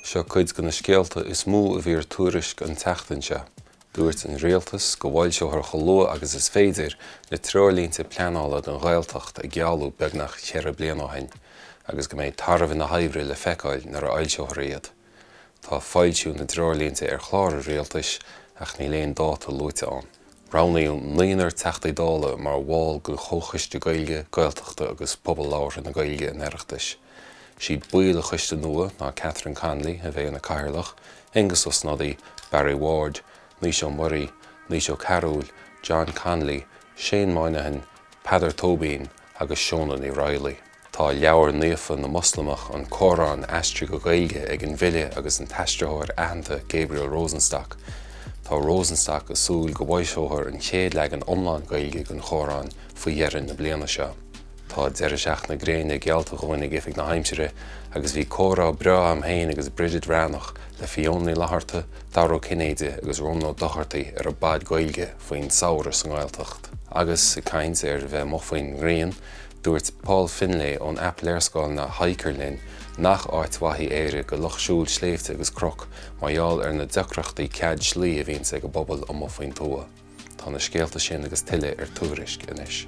Seo cuid de na scéalta is mó a bhí ar Tuairisc an tseachtain seo. Dúirt an Rialtas go bhfoilseofar chomh luath agus is féidir na treoirlínte pleanála don Ghaeltacht a gealladh beagnach cheithre bliana ó shin agus go mbeidh tairbhe na hoibre le feiceáil nuair a fhoilseofar iad. Tá foilsiú na dtreoirlínte ar chlár an Rialtais ach níl aon dáta luaite ann. Roghnaíodh naonúr Teachtaí Dála mar bhall den Chomhchoiste Gaeilge, Gaeltachta agus Pobal Labhartha na Gaeilge an Oireachtais. Siad baill an choiste nua ná Catherine Connolly, a bheidh ina cathaoirleach, Aengus Ó Snodaigh, Barry Ward, Naoise Ó Muirí, Naoise Ó Cearúil, John Connolly, Shane Moynihan, Peadar Tóibín agus Shónagh Ní Raghallaigh. Tá leabhar naofa na Moslamach, an Córán, aistrithe go Gaeilge ag an bhfile agus an t-aistritheoir aitheanta Gabriel Rosenstock. Tá Rosenstock ag súil go bhfoilseofar an chéad leagan iomlán Gaeilge den Chórán faoi dheireadh na bliana seo. Tá deireadh seachtaine gréine geallta dhúinn ag Oifig na hAimsire agus bhí comhrá breá agam féin agus Bridget Bhreathnach le Fiona Ní Fhlatharta, Dara Ó Cinnéide agus Rónán Ó Dochartaigh ar an bPod Gaeilge faoin samhradh sa nGaeltacht. Agus ag caint ar bheith amuigh faoin ngrian, dúirt Paul Finlay ón aip léarscáileanna Hiiker linn nach áit mhaith í Éire do lucht siúil sléibhte agus cnoc mar gheall ar na deacrachtaí cead slí a bhíonns ag an bpobal amuigh faoin tuath. Tá na scéalta sin agus tuilleadh ar Tuairisc anois.